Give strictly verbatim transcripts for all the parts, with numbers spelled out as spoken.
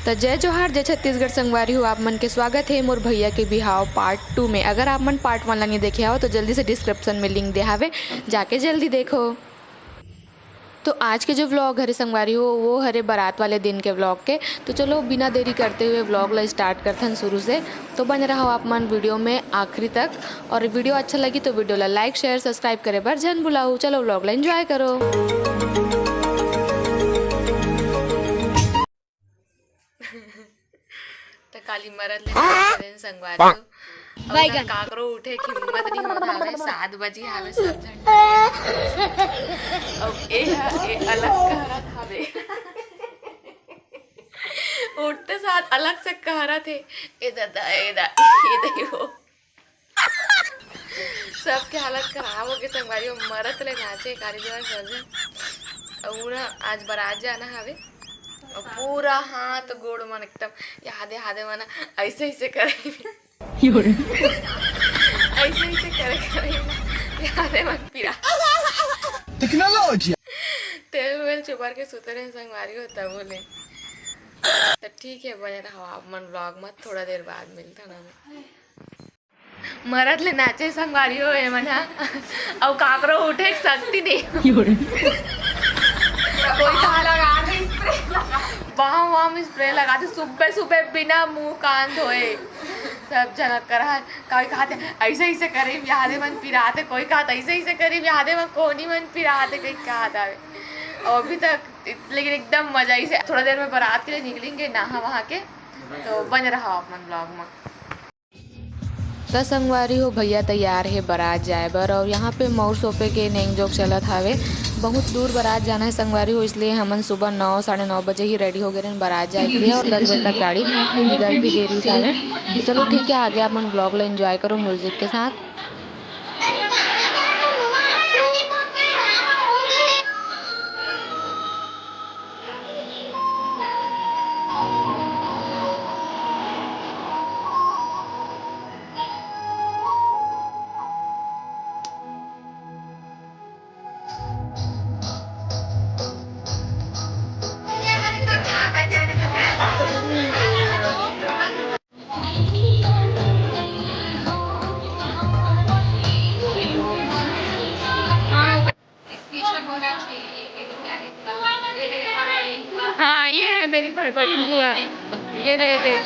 त जय जोहार, जय छत्तीसगढ़ संगवारी हो, आप मन के स्वागत हे मोर भैया के बिहाव पार्ट टू में। अगर आप मन पार्ट वन ला नहीं देखे हव तो जल्दी से डिस्क्रिप्शन में लिंक दे हावे, जाके जल्दी देखो। तो आज के जो व्लॉग हरे संगवारी हो, वो हरे बारात वाले दिन के व्लॉग के। तो चलो बिना देरी करते हुए व्लॉग ला स्टार्ट करथन शुरू से। तो बने रहो आप मन वीडियो में आखिरी तक, और वीडियो अच्छा लगी तो वीडियो ला लाइक, शेयर, सब्सक्राइब करे बर झन भुलाहू। चलो व्लॉग ला एंजॉय करो। त काली मरत ले नाचे रेन संगवारी हो। अउ ना काकरो उठे के हिम्मत नहीं होत हावे, सात बजी हावे, सब झन डरे। अउ ए ह, ए अलग कहरत हावे। उठते साथ अलग से कहरत हे, "ए दादा, ए दा, ए दई हो।" सबके हालत खराब हो गे संगवारी हो, मरत ले नाचे कारी दीवार सब झन। अउ ना आज बारात जाना हवे, अउ पूरा हाथ गोड़ मन एकदम यादे हादे मन ऐसे ऐसे करे, ऐसे ऐसे करे करे यादे मन पीरा। टेक्नोलॉजी। तेल वेल चुबर के सुते रहे संगवारी हो तब बोले। तो ठीक है, बने रहो आप मन व्लॉग में, थोड़ा देर बाद मिलता ना। मरत ले नाचे संगवारी हो ए मन ह, अउ काकरो उठे के शक्ति नहीं। कोई कहा लगा दे स्प्रे लगा। बाम वाम स्प्रे लगा दे, सुबह सुबह बिना मुंह कान धोए। सब झन करा, कोई कहत हे, "ऐसे ऐसे करे, यादे मन पिराते," कोई कहत, "ऐसे ऐसे करे, यादे मन कोनी मन पिराते," कहीं कहत हवे। अउ अभी तक, लेकिन एकदम मजा ऐसे। थोड़ा देर में बारात के लिए निकलेंगे नहा वहा के, तो बने रहो आप मन व्लॉग में। त संगवारी हो, भैया तैयार हे बारात जाए बर, और यहाँ पे मउर सोपे के नेंग जोग चलत हावे। बहुत दूर बारात जाना है संगवारी हो, इसलिए हमन सुबह नौ, साढ़े नौ बजे ही रेडी हो गए रहेन बारात जाए के लिए, और दस बजे तक गाड़ी निकल भी दे रही है। चलो ठीक है, आगे आप मन व्लॉग ला एंजॉय करो म्यूजिक के साथ। हाँ, ये है मेरी भड़बड़ी बुआ। ये रहे, रहे।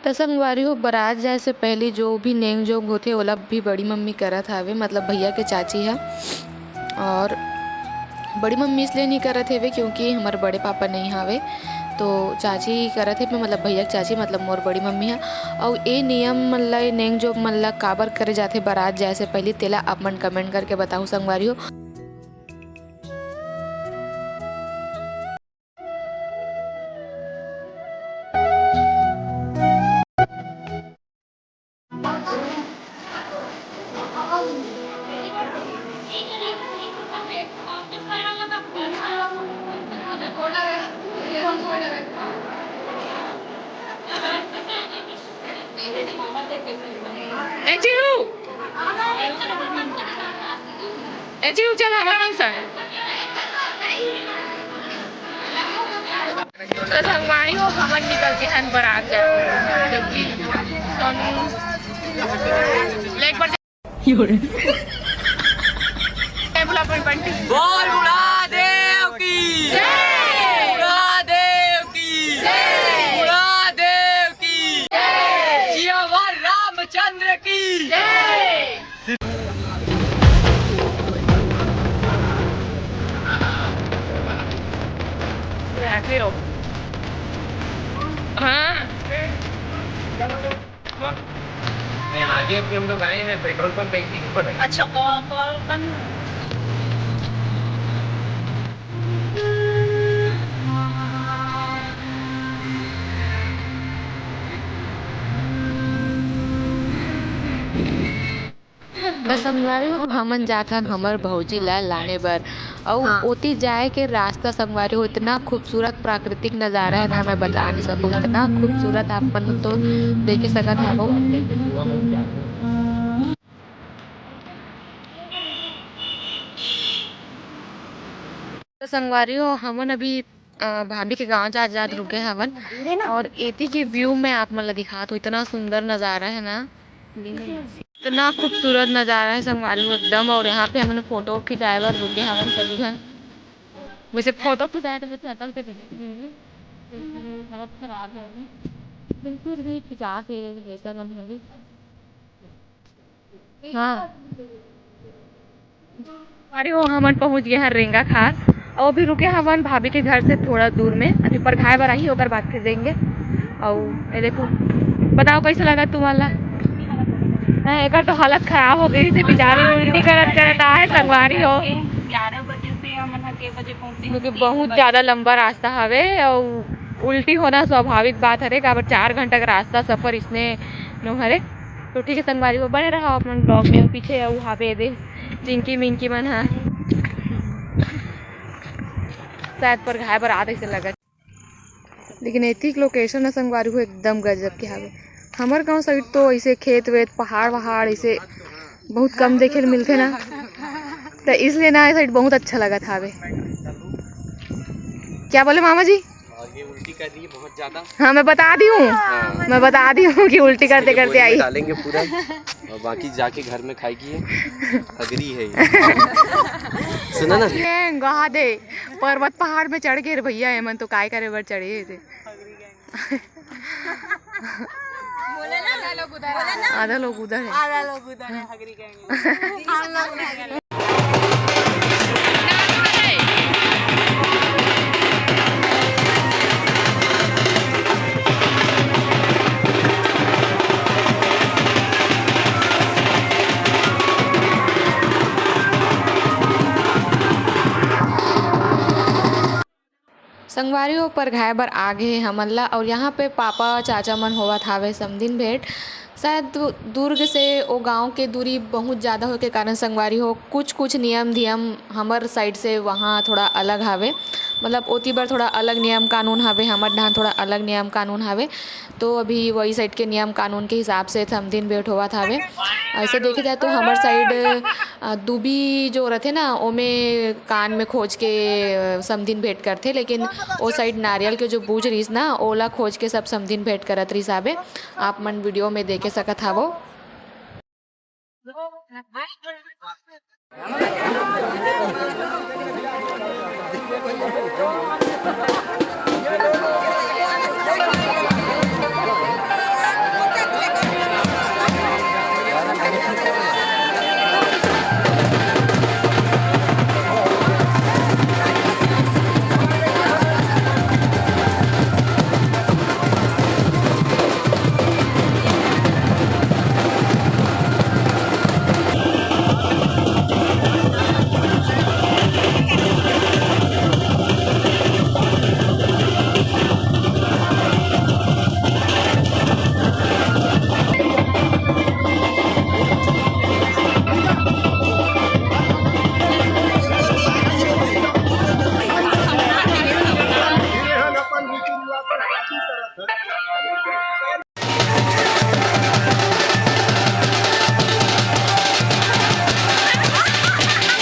त संगवारी हो, बारात जाए से पहली जो भी नेंग जोग होथे, ओला भी बड़ी मम्मी करत हावे, मतलब भैया के चाची ह। और बड़ी मम्मी इसलिए नहीं करत हेवे क्योंकि हमर बड़े पापा नहीं हावे, तो चाची करत हेवे, मतलब भैया के चाची, मतलब मोर बड़ी मम्मी ह। अउ ए नियम मन ला, ए नेंग जोग मन ला काबर करे जाथे बारात जाए से पहली, तेला आप मन कमेंट करके बताहू संगवारी हो। ए जीहू, ए जीहू, चल हमारे संग। तो संगवारी हो, हमन निकल के हन बारात जाए, क्योंकि सोनू लेट पर बोल बुढ़ा देव की जय। बुढ़ा देव की जय। बुढ़ा देव की जय। सियावर रामचंद्र की जय। हाँ। नहीं, आगे अभी हम लोग आए हैं, पेट्रोल पंप एक ही ऊपर है। अच्छा, कॉल, कॉल बंद। बस संगवारी हो, हमन जाथन हमर भौजी ला लाने बर। अउ हाँ। ओती जाए के रास्ता संगवारी हो, इतना खूबसूरत प्राकृतिक नजारा है ना, मैं बता नहीं सकूँ। इतना खूबसूरत आप मन तो देखे सकत हवो। त संगवारी हो, हमन अभी, अ, भाभी के गांव जात जात रुके हवन। और एती के व्यू मैं आप मन ला दिखात हूँ, इतना सुंदर नजारा है ना, इतना खूबसूरत नजारा है संगवारी हो एकदम। और यहाँ पे हमन फोटो खिंचाए बर रुके हवन सभी झन। वैसे फोटो खिंचाए तो वैसे अटल पे हालत खराब है अभी। बिल्कुल भी खिंचा के लेकर हम अभी। हाँ। अरे वो हमन पहुँच गए हैं रेंगा खास। और अभी रुके हमन भाभी के घर से थोड़ा दूर में, अभी परघाए बर आही, ओकर बाद फिर जाएंगे। और ये देखो, बताओ कैसे लगा तुम्हारा? हैं, एकर तो हालत खराब हो गई थी बेचारी, उल्टी करत करत आए संगवारी हो। ग्यारह बजे से हमन ह के बजे पहुंचे? क्योंकि बहुत ज्यादा लंबा रास्ता हवे और उल्टी होना स्वाभाविक बात हरे, काबर चार घंटा का रास्ता सफर इसने नो हरे। तो ठीक है संगवारी हो, बने रहा अपन ब्लॉग में। पीछे अउ हावे दे चिंकी मिंकी मन ह शायद परघाए बर आत ऐसे लगत। लेकिन एतिक लोकेशन ह संगवारी हो एकदम गजब के हावे। हमर गांव साइड तो ऐसे खेत वेत, पहाड़ वहाड़ ऐसे बहुत कम देखे ल मिलथे ना, तो इसलिए ना ये साइड बहुत अच्छा लगत हावे। क्या बोले मामा जी? और ये उल्टी कर रही है बहुत ज्यादा। हाँ, मैं बता दी हूँ। हाँ। मैं बता दी हूँ कि उल्टी करते इसके लिए करते बोरी में आई। डालेंगे पूरा। और बाकी जाके घर में खाएगी ये। हगरी है ये। सुना ना? ये गहा दे, पर्वत पहाड़ में चढ़ गए रे भैया, एमन तो काय करे बर चढ़े थे। बोले ना, आधा लोग उधर है। आधा लोग उधर है। आधा लोग उधर है, हगरी गैंग। हम लोग हगरी। संगवारी हो, परघाए बर आ गे हे हमन ला। और यहाँ पे पापा चाचा मन होवत हावे समधिन भेंट। शायद दु-, दुर्ग से ओ गांव के दूरी बहुत ज़्यादा होए के कारण संगवारी हो, कुछ कुछ नियम धियम हमर साइड से वहाँ थोड़ा अलग हावे। मतलब ओती बर थोड़ा अलग नियम कानून हावे, हमर डहान थोड़ा अलग नियम कानून हावे। तो अभी वही साइड के नियम कानून के हिसाब से समधिन भेंट होवत हावे। ऐसे देखे जाए तो हमर साइड, अ, दूबी जो रथे ना, ओमे कान में खोज के, अ, समधिन भेंट करथे, लेकिन ओ साइड नारियल के जो बूच रहिस ना, ओला खोज के सब समधिन भेंट करत रहिस हावे। आप मन वीडियो में देखे सकत हावो।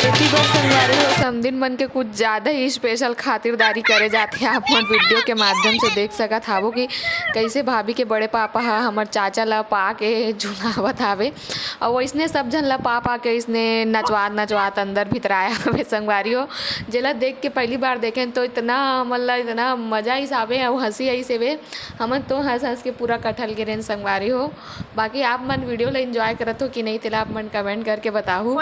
एती बर संगवारी हो, समधिन मन के कुछ ज्यादा ही स्पेशल खातिरदारी करे जाथे। आप मन वीडियो के माध्यम से देख सकत हावो कि कैसे भाभी के बड़े पापा ह हमर चाचा ला पा के झुलावत हावे। अउ वइसने सब झन ला पा पा के इसने नचवात नचवात अंदर भितराया हवे संगवारी हो, जेला देख के पहली बार देखेन तो इतना हमन ला इतना मजा आइस हावे अउ हंसी आइस हेवे। हमन तो हंस हंस के पूरा कठल गे रेन संगवारी हो। बाकी आप मन वीडियो ला एंजॉय करत हो कि नहीं, तेला आप मन कमेंट करके बताहू।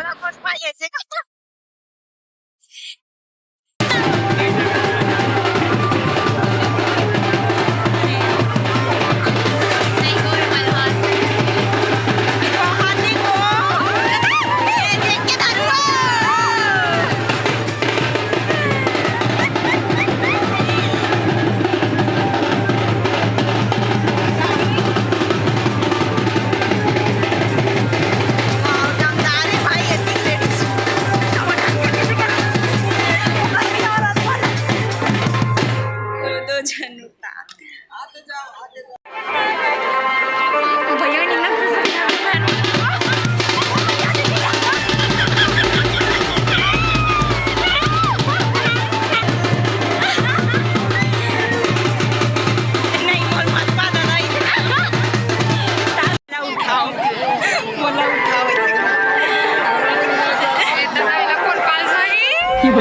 ले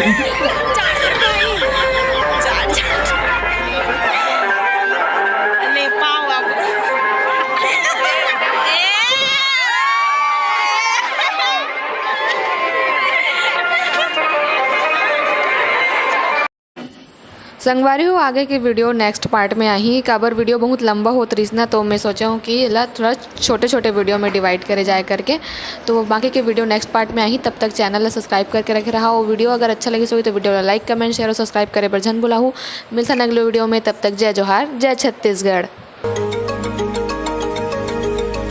पाओ अब। संगवारी हो, आगे के वीडियो नेक्स्ट पार्ट में आही। काबर वीडियो बहुत लंबा होत रहिस ना, तो मैं सोचा हूँ कि एला थोड़ा छोटे छोटे वीडियो में डिवाइड करे जाए करके। तो बाकी के वीडियो नेक्स्ट पार्ट में आही, तब तक चैनल ला सब्सक्राइब करके रखे रहा। और वीडियो अगर अच्छा लगिस होही तो वीडियो ला लाइक, कमेंट, शेयर और सब्सक्राइब करे बर झन भुलाहू। मिलथन अगले वीडियो में, तब तक जय जोहार, जय छत्तीसगढ़।